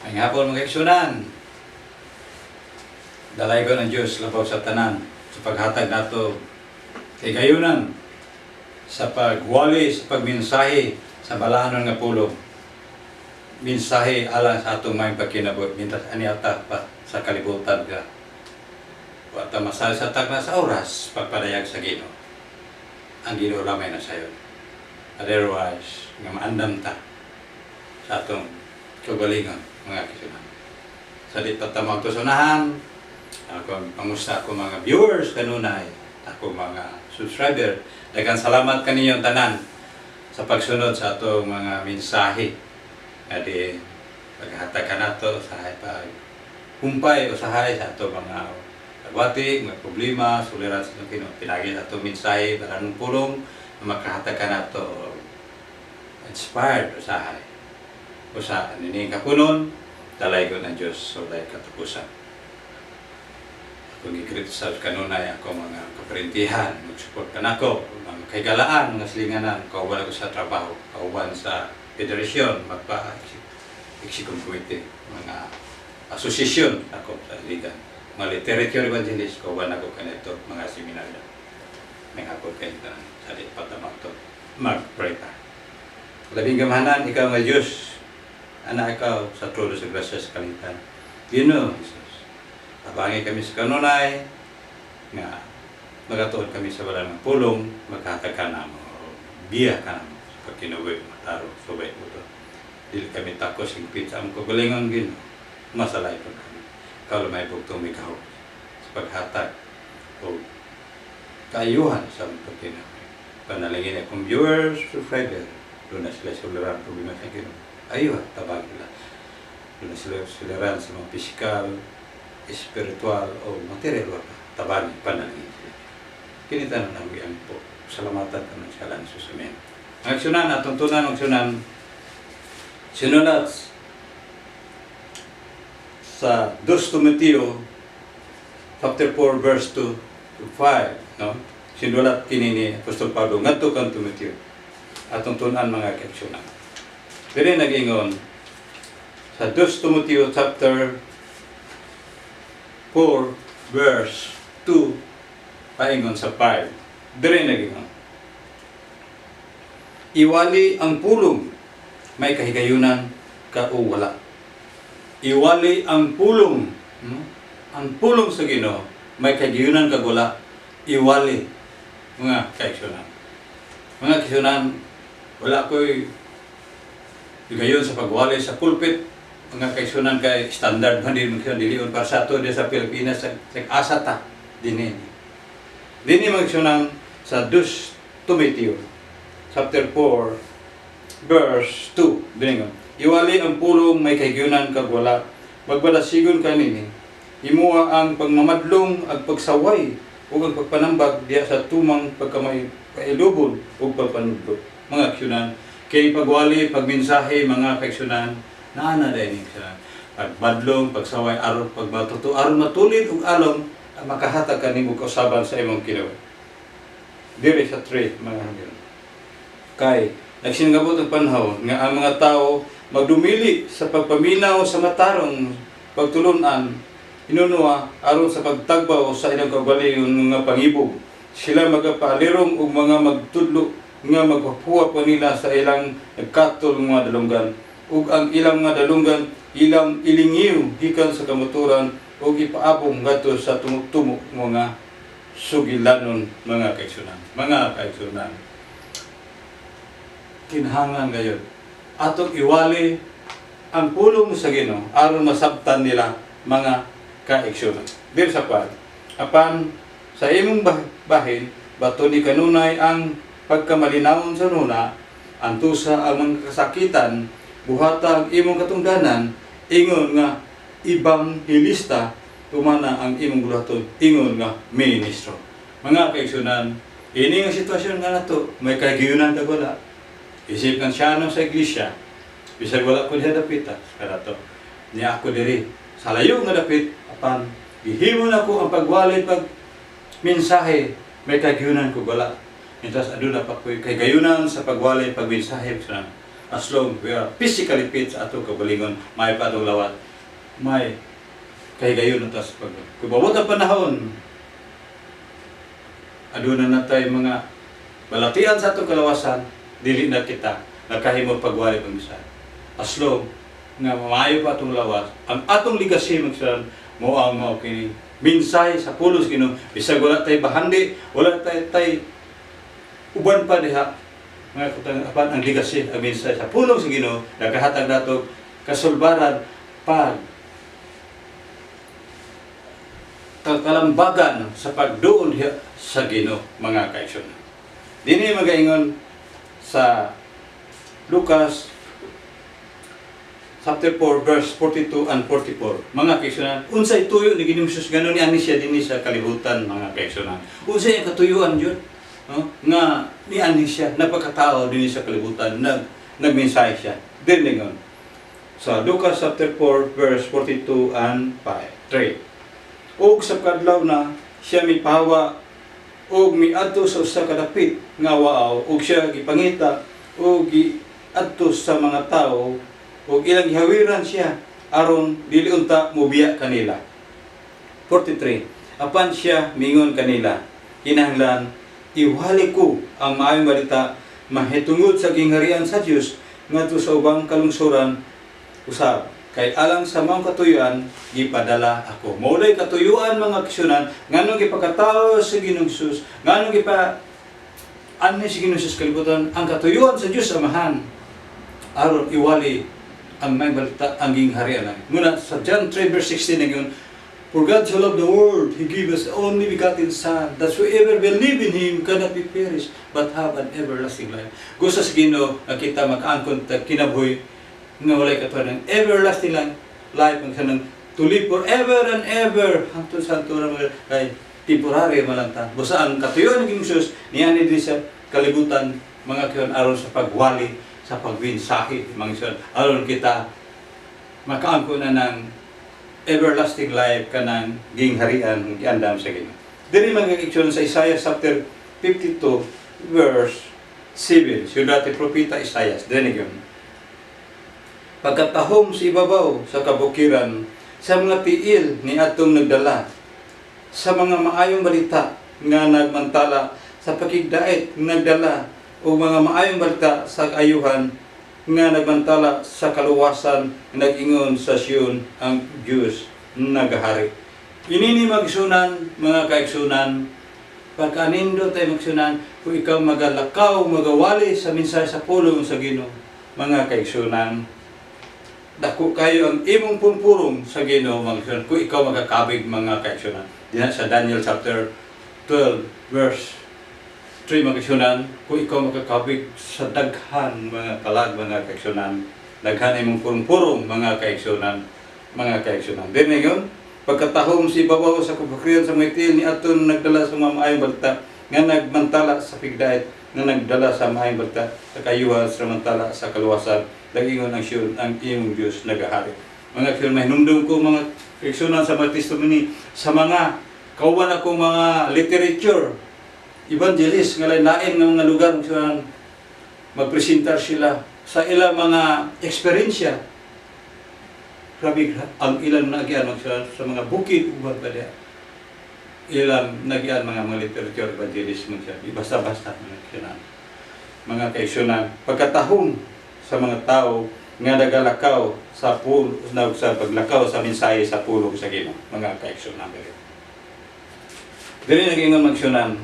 Maayong hapon, mga kaigsuonan. Dalaygon ang Diyos labaw sa tanan sa paghatag nato kahigayunan sa pagwali, sa pagmensahe sa balahanon nga pulong. Mensahe alang sa atong maayong pagkinabuhi mientras ani ata pa sa kalibutan ka. Wa ta masal sa tagna sa oras pagpadayag sa Ginoo. Ang Ginoo lamay na sayon. Otherwise, nga maandam ta sa atong kaugalingon, mga kaigsuonan. Sa di pa ta magtusunahan, ako pangusta ako mga viewers kanunay, ako mga subscriber. Daghang salamat kaninyong tanan sa pagsunod sa atong mga mensahe. Adi paghatag ka nato sa pag humpay usahay sa atong mga pagwati, mga problema, suliran sa atong Ginoo. Pinagi sa atong mensahe, balanong pulong, nga makahatag ka nato inspired usahay. Usa nining kapunon, dalaygon ang Diyos sa walay katapusan. Akong gi-greet sa kanunay ako mga kaparintihan, mag-support ka nako, mga kahigalaan, mga silinganan, kauban ako sa trabaho, kauban sa federasyon, magpa executive committee, mga asosasyon ako sa liga, mga literature evangelist, kauban ako kanito, mga seminaryo. May hapon kayo tanan, sa di patamak to, mag-pray ta. Labing gamhanan, ikaw nga Diyos, anak ikaw sa trono sa grasya sa kalangitan. Ginoo, Jesus. Tabangi kami sa kanunay, nga magatuon kami sa balaan nga pulong, maghatag ka namo, biya ka namo sa pagkinabuhi, matarong, subay mo to. Dili kami takos hingpit sa among kaugalingon, Ginoo. Masalay pa kami. Ikaw may bugtong mikaw sa paghatag o kaayuhan sa among pagkinabuhi. Panalangin akong viewers, subscriber, duna sila suliran problema sa Ginoo. Ayuha, tabang nila. Duna sila suliran sa mga physical, spiritual o material pa. Tabangi, panalangin sila. Kini tanan ang po. Salamatan kami sa ngalan ni Jesus. Amen. Ang aksyonan, atong tunan ang aksyonan, sinulat sa 2 Timoteo chapter 4 verse 2 to 5, no? Sinulat kini ni Apostol Pablo ngadto kang Timoteo. Atong tunan, mga kaigsuonan. Diri nag-ingon sa 2 Timoteo chapter 4 verse 2 paingon sa 5. Diri nag-ingon: "Iwali ang pulong, may kahigayunan ka o wala." Iwali ang pulong, no? Ang pulong sa Ginoo, may kahigayunan ka wala, iwali, mga kaigsuonan. Mga kaigsuonan, wala ko'y higayon sa pagwali sa pulpit, mga kaigsuonan, kay standard man din mga dilion para sa ato sa Pilipinas sa asa ta dinhi. Dinhi, mga kaigsuonan, sa 2 Timoteo chapter 4 verse 2 dinhi: "Iwali ang pulong, may kahigayunan kag wala. Magbalasigon ka nini. Himoa ang pagmamadlong ag pagsaway ug ang pagpanambag diha sa tumang pagkamay pailubon ug pagpanudlo." Mga kaigsuonan, kay pagwali, pagmensahe, mga kaigsuonan, naa na dahil ni kaigsuonan. Pagbadlong, pagsaway, aron pagmatuto, aron matulid ug alom ang makahatag kanimo kausaban sa imong kinabuhi. Diri sa 3, mga hanggan: "Kay nagsinggabot ang panahon nga ang mga tao magdumili sa pagpaminaw sa matarong pagtulunan hinunua aron sa pagtagbaw sa ilang kaugalingon nga pangibog. Sila magapaalirong og mga magtudlo nga magpapuwa pa nila sa ilang nagkatol mga dalunggan ug ang ilang mga dalunggan ilang ilingiw gikan sa kamatuoran ug ipaabong ngadto sa tumok-tumok mga sugilanon." Mga kaigsuonan, mga kaigsuonan, kinahanglan gayon atong iwali ang pulong sa Ginoo aron masabtan nila, mga kaigsuonan. Diri sa kwan: "Apan sa imong bahin, batuni kanunay ang pagkamalinawon sa hunahuna, antusa ang mga kasakitan, buhata ang imong katungdanan ingon nga ibanghilista, tumana ang imong buluhaton ingon nga ministro." Mga kaigsuonan, ini nga sitwasyon nga nato, may kahigayunan kag wala. Isip kang siya sa iglesia, bisag wala ko diha dapita, kanato. Niya ako diri sa layo nga dapit, apan gihimo na ko ang pagwali, pag mensahe, may kahigayunan ko wala. Mientras aduna pa ko'y kahigayunan sa pagwali, pagmensahe sa As long we are physically fit sa atong kaugalingon, may pa atong lawas, may kahigayon na sa pag. Kung moabot ang panahon, aduna na tayo mga balatian sa atong kalawasan, dili na kita nakahimo pagwali pag mensahe. As long nga maayo pa atong lawas, ang atong legacy magsan mo ang mao kini mensahe sa pulong sa Ginoo. Bisag wala tay bahandi, wala tay uban pa diha mga kutang, apan ang legacy, ang mensahe sa pulong sa Ginoo nagahatag nato kasulbaran, pag kalambagan sa pagduol diha sa Ginoo, mga kaigsoon. Dini magaingon sa Lucas chapter 4 verse 42 and 44. Mga kaigsuonan, unsay tuyo ni Ginoong Jesus ngano niani siya dinhi sa kalibutan, mga kaigsuonan? Unsay ang katuyuan yun? No? Nga niani siya napakatao dinhi sa kalibutan, nagmensahe siya. Dili ingon sa Lucas chapter 4 verse 42 and 5 3. Ug sa kadlaw na siya mipahawa ug miadto sa usa ka dapit nga waaw, ug siya gipangita ug giadto sa mga tawo ug ilang gihawiran siya aron dili unta mobiya kanila. 43. Apan siya mingon kanila, "Kinahanglan iwali ko ang maayong balita mahitungod sa gingharian sa Dios ngadto sa ubang kalungsuran usab, kay alang sa maong katuyuan gipadala ako." Mao nay katuyuan, mga kaigsuonan, nganong gipakatao sa Ginoong Jesus, nganong gipa anhi si Ginoong Jesus kalibutan. Ang katuyuan sa Dios Amahan aron iwali ang maayong balita, ang gingharian lang. Muna sa John 3 verse 16 ngayon, "For God so loved the world, He gave us the only begotten Son, that whoever believe in Him cannot be perished, but have an everlasting life." Gusto sa Ginoo nga kita makaangkon ta kinabuhi nga walay katuan, everlasting life, ang kanang to live forever and ever hangtod sa hangturan mga kay temporary man lang ta. Busa ang katuyuan ni Ginoong Jesus niani din sa kalibutan, mga kayon, aron sa pagwali, sa pagmensahe, mga kayon, aron kita makaangkon na ng everlasting life, kanang gingharian giandam sa Ginoo. Diri, mga kaigsoon, sa Isaiah chapter 52 verse 7, siyudad ni Propeta Isaiah, diri yun. Pagkatahom sa ibabaw sa kabukiran sa mga tiil ni atong nagdala sa mga maayong balita nga nagmantala sa pakigdait, nagdala og mga maayong balita sa kaayuhan, nga nagmantala sa kaluwasan, nag-ingon sa Sion, "Ang Diyos nagahari." Inini magsunan, mga kaigsunan, pagkaanindot ay magsunan, kung ikaw magalakaw, magawali sa mensahe sa pulong sa Ginoo, mga kaigsunan, dako kayo ang imong purong-purong sa Ginoo, mga kaigsunan, kung ikaw magakabig, mga kaigsunan. Diyan sa Daniel chapter 12 verse 3, mga kaigsunan, kung ikaw makakabig sa daghan mga kalag, mga kaigsunan, daghan imong purong-purong, mga kaigsunan, mga kaigsunan. Din ngayon, pagkatahom sa ibabaw sa kabukiran sa mga tiil ni aton nagdala sa mga maayong balita nga nagmantala sa pigdait, nga nagdala sa maayong balita sa kaayuhan, sa mantala sa kaluwasan, nag-ingon ang Sion, "Ang imong Diyos nagahari." Mga kaigsunan, mahinumdum ko, mga kaigsunan, sa mga testimony sa mga kauban akong mga literature evangelist nga lain nga mga lugar sila magpresentar sila sa ilang mga eksperyensya. Grabe ang ilang naagian sa mga bukid uban pa diha. Ilang naagian mga literature evangelist man siya. Basta-basta mga kaigsunan. Mga kaigsunan, pagkatahom sa mga tao nga nagalakaw sa pul na sa paglakaw sa mensahe sa pulong sa Ginoo, mga kaigsunan diri. Diri nag-ingon, magsunan,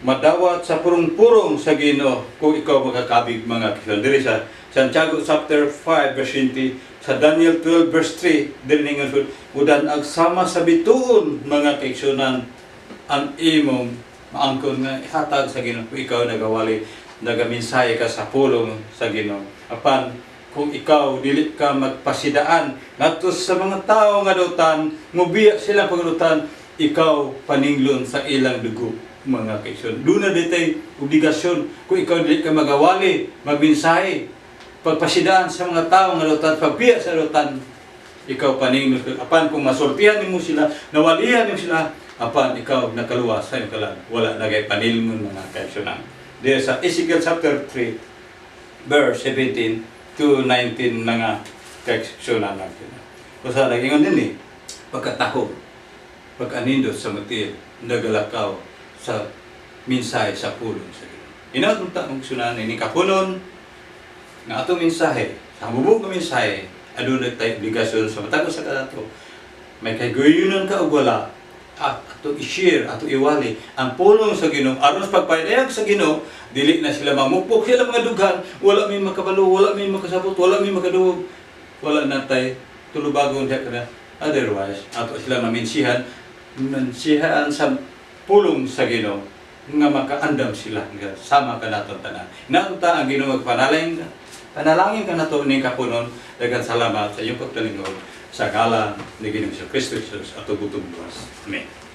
madawat sa purong-purong sa Ginoo kung ikaw makakabig, mga kaigsunan. Diri sa Santiago chapter 5 verse 20, sa Daniel 12 verse 3, diri ningon udan ag sama sa bituon, mga kaigsunan, ang imong maangkon nga ihatag sa Ginoo kung ikaw nagawali, nagamensahe ka sa pulong sa Ginoo. Apan kung ikaw dili ka magpasidaan ngadto sa mga tao nga dautan, mubiya sila pagdutan, ikaw paninglon sa ilang dugo, mga kaigsoon. Duna ditay obligasyon kung ikaw dili ka magawali, magmensahe, pagpasidaan sa mga tao nga dautan, pagbiya sa dautan, ikaw paninglon. Apan kung masultihan nimo sila, nawalihan nimo sila, apan ikaw nakaluwas sa iyong kalag, wala na kay panilngon, mga kaigsuonan. Diri sa Ezekiel chapter 3 verse 17 to 19, mga kaigsuonan natin. Usa nagingon din eh, pagkatahom, pag-anindot sa matil, nagalakaw sa mensahe sa pulong sa Ginoo. Hinaot ta, mga kaigsuonan, ini kapunon nga atong mensahe, sa hamubong nga mensahe, aduna tay obligasyon sa matag usa kanato. May kahigayunan ka o wala, at ato i-share, ato iwali ang pulong sa Ginoo aron sa pagpahayag sa Ginoo, dili na sila mamukpok sila mga dughan, wala may makabalo, wala may makasabot, wala may makadungog, wala na tay tulubagon diha kana. Otherwise, ato sila maminsihan, mansihan sa pulong sa Ginoo nga makaandam sila nga sama kanaton tanan. Naunta ang Ginoo magpanalangin panalangin kanato ning kapunon. Daghang salamat sa iyong pagtalingkod sa ngalan ni Ginoong Kristo Jesus, ato butong luwas. Amen.